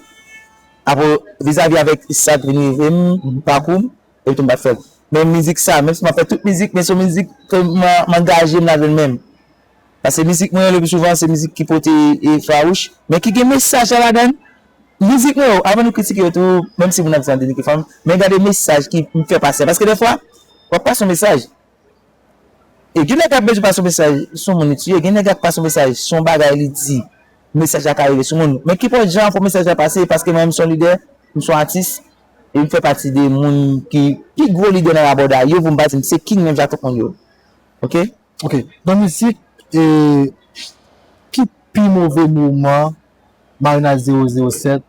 apre, vizavi avèk sa k vin rive m, pakou m, epi tou m pa t fè l. Men mizik sa, menm si m ap fè tout mizik, men se yon mizik ke m, m angaje m ladan l menm. Paske mizik mwen yo, le pli souvan, se mizik ki pote e, fawouch, men ki gen mesaj la ladan l. Mizik mwen yo, avan nou kritike yo tou, menm si moun ap di an denigre fanm, men gade mesaj ki m fè pase. Paske defwa, w ap pase yon mesaj. E gen nèg k ap bezwen pase yon mesaj sou moun li tiye, gen nèg k ap pase yon mesaj sou yon bagay li di, mesaj la ka rive sou moun. Men kenpòt jan pou mesaj la pase, paske mwen menm m se yon lidè, m se yon atis, e m fè pati de moun ki pi gwo lidè nan Rabòday yo, pou m pa di m se king menm jan ak tout moun yo. Oke? Ok, nan mizik, e, ki pi move moman Marina zewo zewo sèt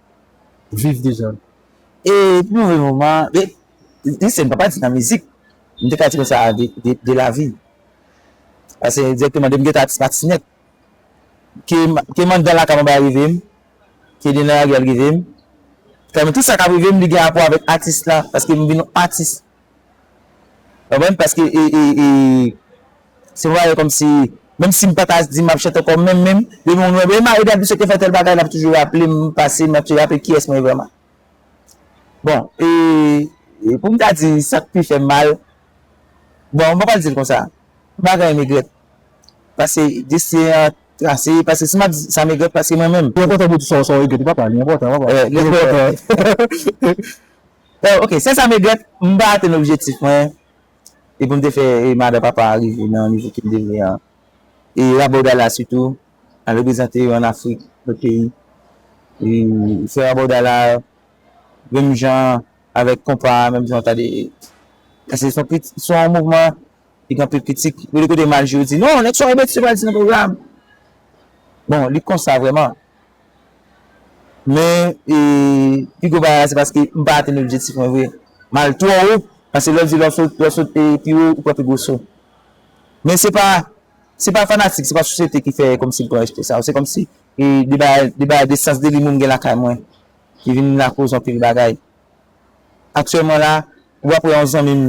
viv deja? E pi move moman, e, e, se m pa pati nan mizik, m te ka di konsa de, de, de lavi. Paske dirèkteman, depi m gentan atis, m atis nèt. Ke, ke m anndan lakay mwen bay rive m, ke dedan lari al rive m. Kòm tout sa k ap rive m, li gen rapò avèk atis la, paske m vin yon atis. Konprann? Paske, e, e, e, se pa kòmsi, menm si m pa ta di m ap chante ankò, menm, menm, depi moun wè, "Ema, e dat misye te fè tèl bagay," l ap toujou raple m pase, m ap toujou raple kiyès mwen ye vrèman. Bon, e, e pou m ta di sa k pi fè m mal, bon, m pa pral di l konsa. M pa gen regrèt. Paske desten an trase, paske si m ap di sa m regrèt, paske mwen menm. Li enpòtan pou di sa w, sa w regrèt, papa, li enpòtan, papa. Eh, li enpòtan. Eh, ok, sèl sa m regrèt, m pa atenn objektif mwen. E pou m te fè, e, madan papa a rive nan nivo ke m te vle an. E Rabòday la sitou, al reprezante yo ann Afrik, lòt peyi. E fè Rabòday la, menm jan avèk konpa, menm jan ta de, paske se yon krit-, se yon mouvman, li gen anpil kritik. Yo de kote mal jwe, yo di, "Non, nèg sa w mete, se pa di nan pwogram." Bon, li konsa vrèman. Men, e, pi gwo bagay la, se paske m pa atenn objektif mwen vre. M al twò wo, paske lè w di lè w sot, lè w sot, e, pi wo, ou pran pi gwo so. Men se pa, se pa fanatik, se pa sosyete ki fè kòmsi m pran respè sa. Se kòmsi, e, de bagay, de bagay de sans de limon m gen lakay mwen, ki vin lakoz anpil bagay. Aktyèlman la, w ap wè yon zanmi m,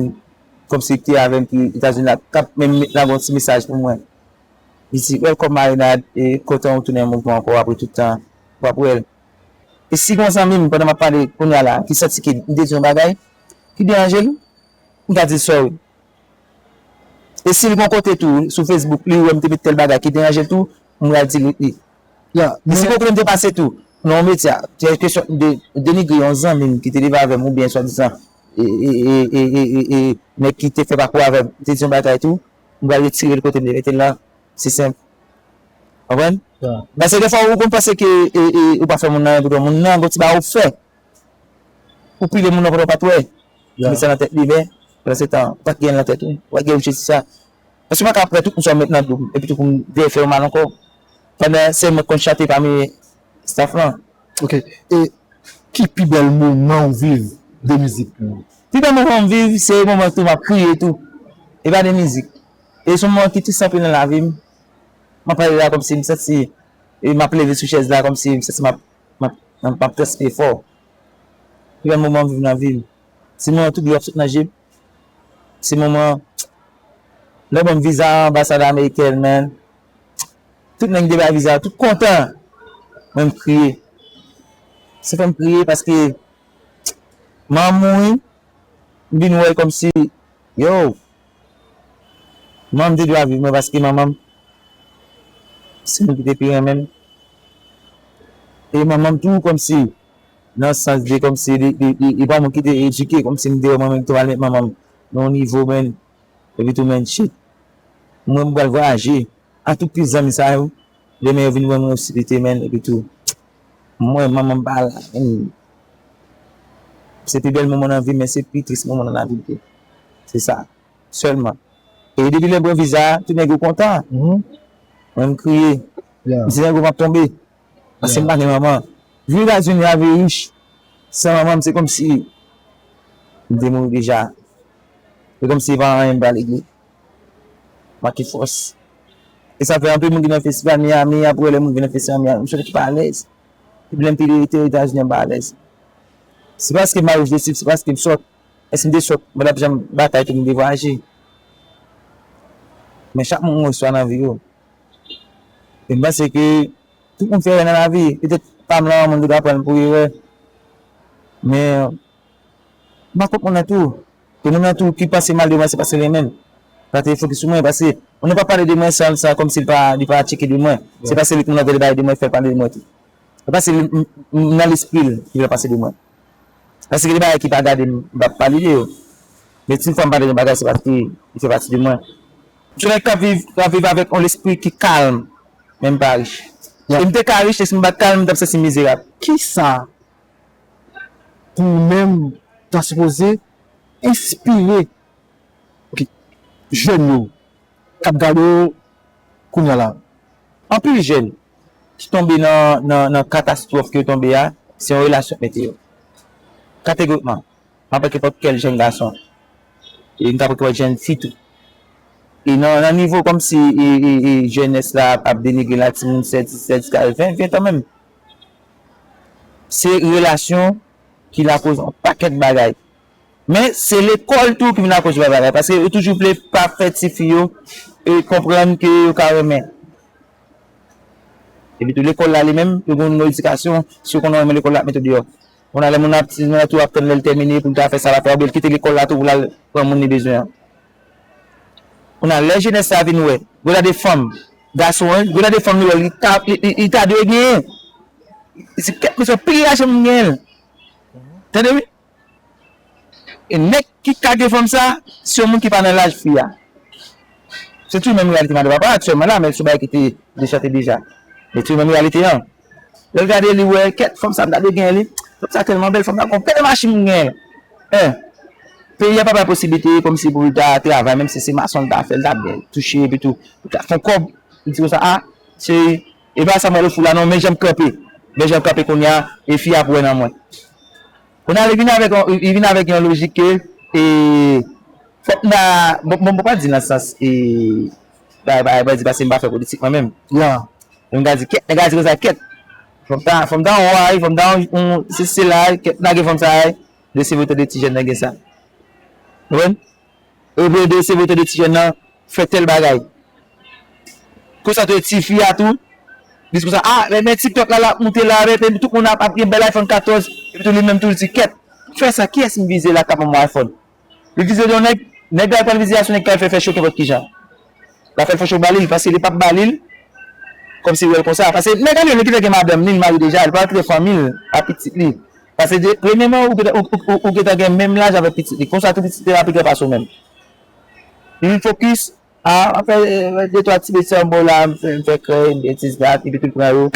kòmsi ki te avè m ki Etazini la, k ap menm met lage yon ti mesaj pou mwen. Li di, "Welcome, Marinade, e kontan w tounen nan mouvman ankò apre tout tan." W ap wè l. E si gen yon zanmi m, pandan m ap pale kounye a la, ki santi ke m te di yon bagay ki deranje l, m ka di l, "Sorry." E si l gen yon kote tou, sou Facebook, li wè m te met tèl bagay ki deranje l tou, m pral di li. Ya, men si men gon kote m te pase tou, nan yon medya, te kesyon de denigre yon zanmi m ki te leve avè m oubyen swadizan, e, e, nèg ki te fè pakou avè m, te di yon bagay tou, m pral retire l kote m te mete l la, se senp. Konprann? Ya. Paske defwa, ou konn panse ke, e, e, ou pa fè moun nan anyen, poutan moun nan, gon ti bagay ou fè. Ou pile moun nan pandan w pa t wè. Ya. Ou met sa nan tèt li, men, pandan se tan, ou pa t gen l nan tèt ou. Ou pa t gen objektif sa. Paske m pa ka pran tout moun sa w met nan do m, epi tou pou m vin fè yo mal ankò. Pandan se mwen k konn chante pami staff lan. Ok. E ki pi bèl moman w viv de mizik ou? Pi bèl moman m viv, se moman tou m ap kriye tou. E pa de mizik. E se yon moman ki tris anpil nan lavi m. M ap pale la kòmsi m santi, e m ap leve sou chèz la kòmsi m santi m ap, m ap, m ap, m ap transpire fò. Pi bèl moman m viv nan vi m. Se moman tout dlo ap sot nan je m. Se moman, lè yo ban m viza anbasad amerikèn, man. Tout nèg te bay viza, tout kontan. Mwen m kriye. Sa fè m kriye paske manman m mouri, m vin wè l kòmsi, yo, manman m te dwe ap viv mwen paske manman m se moun ki te pi renmen m. E manman m tou kòmsi, nan sans de kòmsi, li, li, li, li pa yon moun ki te edike, kòmsi m te wè mwen menm tou al met manman m nan yon nivo, man. Epi tou, man, shit. Mwen, m pral vwayaje. A tout ti zanmi sa yo, demen yo vin wè mwen osi pete, man, epi tou. Mwen, manman m pa la, man. Se pi bèl moman nan vi m, men se pi tris moman nan lavi m tou. Se sa. Sèlman. E depi lè m pran viza a, tout nèg yo kontan. Mhm. Mwen, m kriye. Yeah. M di, "Nèg yo p ap tonbe." Paske m pa gen manman. Viv Etazini, lave rich. San manman m, se kòmsi m te mouri deja. Se kòmsi se pa anyen m pral regle. Manke fòs. E sa fè anpil moun ki nan festival Miami, apre lè moun vin nan festival Miami, m soti ki pa alèz. Epi lè m te rete Etazini, m pa alèz. Se paske m pa reflechi, se paske m sòt. E si m te sòt, mwen t ap janm batay tou pou m te vwayaje. Men chak moun gen istwa nan vi yo. E m panse ke tout moun fè erè nan lavi. Petèt pa m lan, moun dwe aprann pou erè. Men, m pa kont moun nan tou. Ke moun nan tou ki panse mal de mwen, se paske li renmen m. Pa te fokis sou mwen, paske moun nan pa pale de mwen san, san kòmsi li pa, li pa tcheke de mwen. Se paske li moun nan vle pale de mwen, fè l pale de mwen tou. Se paske li, m, m, nan lespri l, li vle pase de mwen. Paske gen bagay ki pa gade m, m p ap pale de yo. Men si yon fwa m pale de yon bagay, se paske li fè pati de mwen. Se yon nèg k ap viv, k ap viv avèk yon lespri ki kalm, men m pa rich. E m te ka rich, e si m pa t kalm, m t ap santi m mizerab. Kisa pou ou menm ta sipoze enspire, ok, jèn yo k ap gade w kounye a la? Anpil jèn ki tonbe nan, nan, nan katastwòf ke yo tonbe a, se yon relasyon k mete yo. Kategorikman. M ap pran kenpòt kèl jèn gason. E m ta pran kenpòt jèn fi tou. E nan, nan nivo kòmsi e, e, e jenès la ap, ap denigre la, timoun sèz, disèt, jiska ven, ven tan menm. Se relasyon ki lakoz yon pakèt bagay. Men se lekòl tou ki vin lakoz yon bagay. Paske yo toujou vle pa fè tifi yo e konprann ke yo ka renmen. Epi tou lekòl la li menm, yo gen yon edikasyon, si yo konnen renmen lekòl la, ap mete w deyò. Kounye a lè moun ap, timoun nan tou ap tann lè l tèmine pou l ta fè sa l ap fè, oubyen l kite lekòl la tou pou l al pran moun li bezwen an. Kounye a lè jenès sa vin wè, gwo ta de fanm, gason an, gwo ta de fanm li wè, li ta, li, li, li ta dwe genyen. Li di kèt mesye pi raje m genyen l. Tande wi. E nèg ki ka gen fanm sa, se yon moun ki pa nan laj fi a. Se toujou menm reyalite madan papa aktyèlman la, men se yon bagay ki te dechante deja. Men toujou menm reyalite an. Lè l gade li wè, kèt fanm sa m ta dwe genyen li. Fanm sa tèlman bèl, fanm sa gon bèl machin m genyen. Hein. Peyi a pa bay posiblite kòmsi pou l ta travay, menm si se mason l ta fè, l ta byen touche, epi tou, pou l ta fè yon kòb. Li di konsa, a, se, e pa sa mwen le fou la non, men jan m kanpe. Men jan m kanpe kounye a, e fi a ap wè nan mwen. Kounye a, li vin avèk yon, li vin avèk yon lojik ke, e, fòk m ta, bon, bon, m pa di nan sans, e, bay, bay, bay, di paske m pa fè politik mwen menm. Ya. Men m ka di, kèt, nèg la di konsa, kèt. Fò m ta, fò m ta wè, fò m ta, yon, se, se la, kèt, lage fanm sa, de se vote de ti jèn nan gen sa. Ou konprann? Ou vle de se vote de ti jèn nan, fè tèl bagay. Konsa tou, ti fi a tou, li di konsa, a, men, men TikTok la, l ap moute la, men, men tout moun ap, ap gen bèl iPhone katòz, epi tou li menm tou, li di, kèt, fè sa, kiyès m vize la k ap ban mwen iPhone? Li vize yon nèg, nèg la pral vize a, se yon nèg k al fè, fè cho kenpòt kijan. L ap fè l fè cho ba li, paske li p ap ba li l, kòmsi l wè l konsa. Paske nèg la li menm ki te gen madanm li, l mari deja, li pa antre fanmi l, a pitit li. Paske de, premyèman, ou gentan, ou, ou, ou, ou gentan gen menm laj avèk pitit li. Konsa tou pitit li ap pi gran pase w menm. Li vin fokis, a, ap fè, e, de twa ti betiz anba w la, m fè, m fè krèy, m betiz dat, epi tou l pran yo,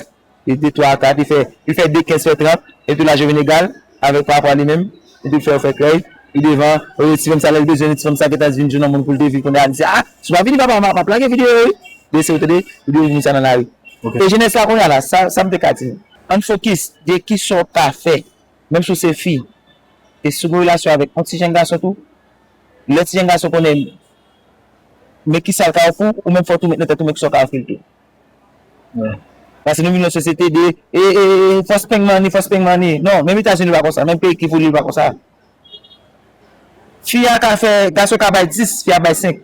li de twa kat, li fè, li fè de kenz fè trant, epi tou laj yo vin egal, avèk pa rapò a li menm, epi l fè yo fè krèy, li devan, o, ti fanm sa lè l bezwen li, ti fanm sa gentan vin jwenn yon moun pou l te viv kounye a, li di, a, si w pa vini papa, m ap, m ap lage videyo yo, wi. De se ou tande, videyo vini sa nan lari. Ok. E jenès la kounye a la, sa, sa m te ka di nou. Ann fokis de kisa w ka fè. Menm si w se fi, e si w gen relasyon avèk yon ti jèn gason tou, lè ti jèn gason konnen men kisa l ka ofri w, ou menm fò w tou met nan tèt ou men kisa w ka ofri l tou. Paske nou viv nan yon sosyete de, e, e, e, fòs peng mani, fòs peng mani. Non, menm Etazini pa konsa, menm peyi ki voye l pa konsa. Fi a ka fè, gason ka bay dis, fi a bay senk.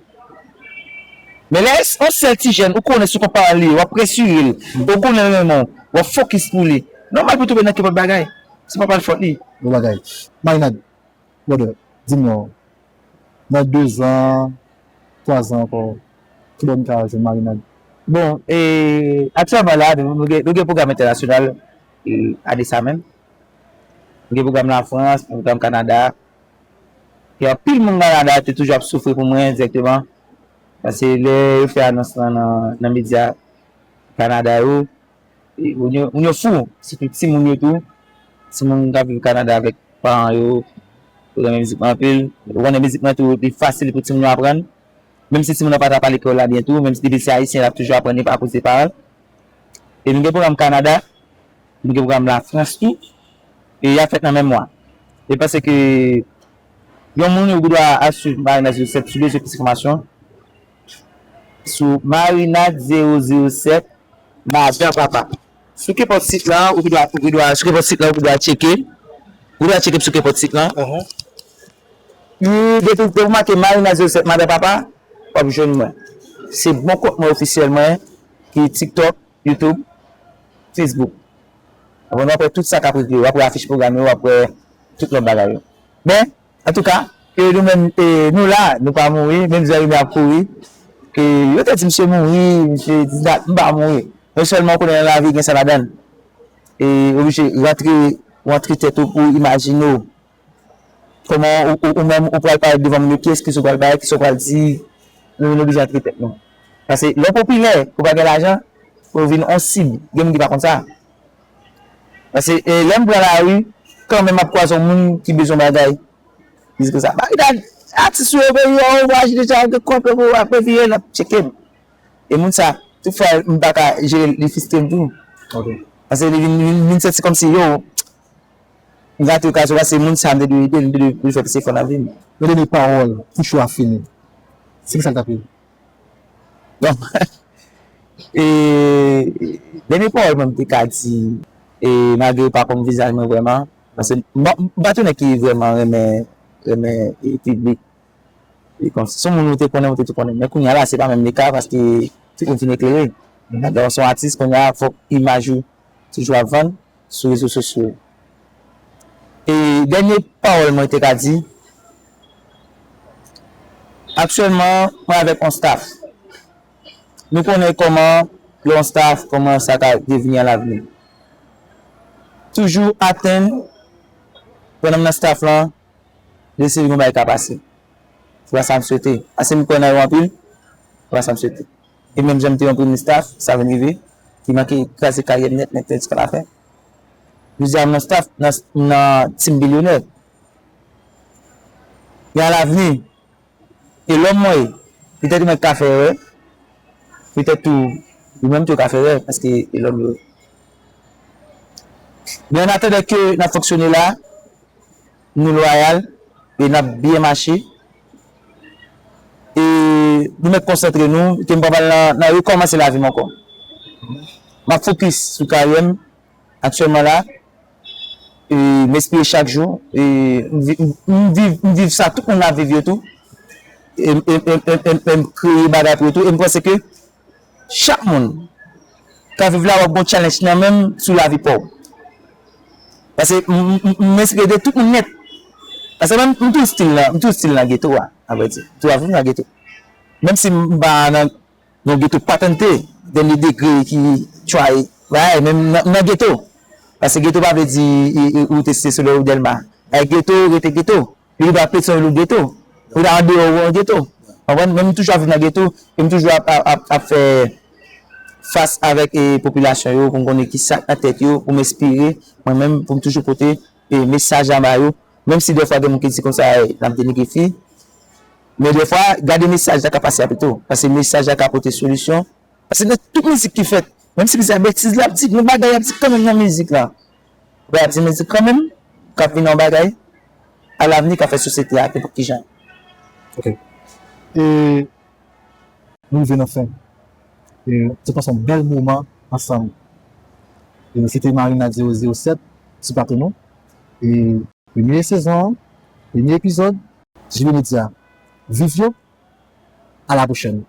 Men lè yon sèl ti jèn, ou konnen sou kont paran li, w ap resire l, ou konnen l renmen w, w ap fokis pou li. Nòmal pou tonbe nan kenpòt bagay. Se pa pa l fòt li. Bon bagay. Marinad, brother, di m non, nan dezan, twazan ankò, kibò n ka jwenn Marinad? Bon, e, aktyèlman la, nou, nou gen, nou gen pwogram entènasyonal, e, ane sa menm. Nou gen pwogram Lafrans, pwogram Kanada. E anpil moun Kanada te toujou ap soufri pou mwen dirèkteman. Paske lè yo fè anons lan nan, nan medya Kanada yo, e, moun yo, moun yo fou, sitou timoun yo tou. Timoun k ap viv Kanada avèk paran yo, yo renmen mizik mwen anpil. Yo konnen mizik mwen tou, li fasil pou timoun yo aprann. Menm si timoun nan pa ta pale kreyòl la byen tou, menm si depi se ayisyen, l ap toujou aprann li pa akoz de paran l. E nou gen pwogram Kanada, nou gen pwogram Lafrans tou, e y ap fèt nan menm mwa. E panse ke yon moun ou dwa al swiv Marinad zewo sèt sou rezo plis enfòmasyon sou Marinad zewo zewo sèt, madan papa. Sou kenpòt sit la, ou dwa, ou dwa, sou kenpòt sit la, ou dwa tcheke. Ou dwa tcheke sou kenpòt sit la. Depi, depi w make Marinad zewo sèt madan papa, w ap jwenn mwen. Se bon kont mwen ofisyèl mwen ki TikTok, YouTube, Facebook. Apre w ap wè tout sa k ap regle, w ap wè afich pwogram yo, w ap wè tout lòt bagay yo. Men, antouka, E nou menm, e, nou la, nou pa mouri, menm jan Remy ap kouri. E, yo te di misye mouri, misye di dat, m pa mouri. Men sèlman ou konnen nan lavi gen sa ladan l. E, oblije rantre, rantre tèt ou pou imajine w. Kòman ou, ou, ou menm ou pral parèt devan moun yo, kiyès, kiyès ou pral parèt, kiyès ou pral di, nou, nou oblije rantre tèt nou. Paske lè w popilè, ou pa gen lajan, ou vin on sib, gen moun ki pa konn sa. Paske, e, lè m pran lari, kanmenm m ap kwaze yon moun ki bezwen bagay. Li di konsa, "Bagay, atis yo, yo, yo, yo aji deja, gen kòb, yo, yo, apre vire, l ap tcheke m." E moun sa, tout fwa, m pa ka jere l, li fristre m tou. Ok. Paske li vin, vin, vin santi kòmsi, yo, m rate okazyon, paske moun sa, m te dwe ede l, m te dwe, dwe fè plis efò nan vi m. Yon dènye pawòl, pou show a fini. Se ki sa l t ap ye? Bon, e, dènye pawòl mwen m te ka di, e, malgre yo pa konn vizaj mwen vrèman, paske m pa, m pa t yon nèg ki vrèman renmen, renmen, e, piblik. E konsa, se yon moun ou te konnen, ou te tou konnen. Men kounye a la, se pa menm le ka, paske tout moun fin eklere. Donk, se yon atis, kounye a, fòk imaj ou toujou ap vann sou rezo sosyo yo. E dènye pawòl mwen te ka di, aktyèlman, mwen avèk yon staff. Nou konnen kòman yon staff, kòman sa ka devni alavni. Toujou atann, pandan m nan staff lan, de seri yon bagay ka pase. Se pa sa m swete. Paske m kwè nan yo anpil, se pa sa m swete. E menm jan m te yon premye staff, sa vin rive, ki manke kraze karyè m nèt, nèt, nèt, jiska lafen. Jodi a, m nan staff, nan, nan team bilyonè. Gen alavni. E lòm mwen ye. Petèt mwen ka fè erè. Petèt tou, ou menm tou ka fè erè, paske e lòm yo ye. Men an atandan ke n ap fonksyone la, nou lwayal, e n ap byen mache. E nou mèt konsantre nou, ke m pa pral nan, nan rekòmanse lavi m ankò. M ap fokis sou karyè m aktyèlman la. E m espere chak jou. E m vi-, m, m viv, m viv sa tout moun ap viv yo tou. E, e, e m kreye bagay pou yo tou. E m panse ke chak moun k ap viv la, w ap gon challenge nan men w sou lavi pa w. Paske m, m, m, m enspire de tout moun nèt. Paske mwen, m tou stil nan, m tou stil nan geto a, avrèdi. M tou ap viv nan geto. Menm si m pa nan yon geto patente, dènye degre ki try, bay, men m nan, m nan geto. Paske geto pa vle di, e, e, ou te se Soleil ou Dèlma. Bay, geto rete geto. Li pa Petyonvil ou geto. Ou ta andeyò ou an geto. Konprann? Men m toujou ap viv nan geto, e m toujou ap, ap, ap, ap fè fas avèk, e, popilasyon yo, pou m konnen ki sa k nan tèt yo, pou m enspire, mwen menm, pou m toujou pote, e, mesaj la ba yo. Menm si dèfwa gen moun ki di konsa, e, n ap denigre fi, men dèfwa, gade mesaj la ka pase a pito. Paske mesaj la ka pote solisyon. Paske nan tout mizik ki fèt, menm si misye a betiz l ap di, gen bagay y ap di kanmenm nan mizik la. Bagay y ap di mizik kanmenm, k ap vin yon bagay alavni k ap fè sosyete a kenpòt kijan. Ok. E nou rive nan fen. E nou te pase yon bèl moman ansanm. E se te Marina zewo zewo sèt sou plato nou. E premye sezon an, premye epizòd, Jive Media. Viv yo, a la pwochèn.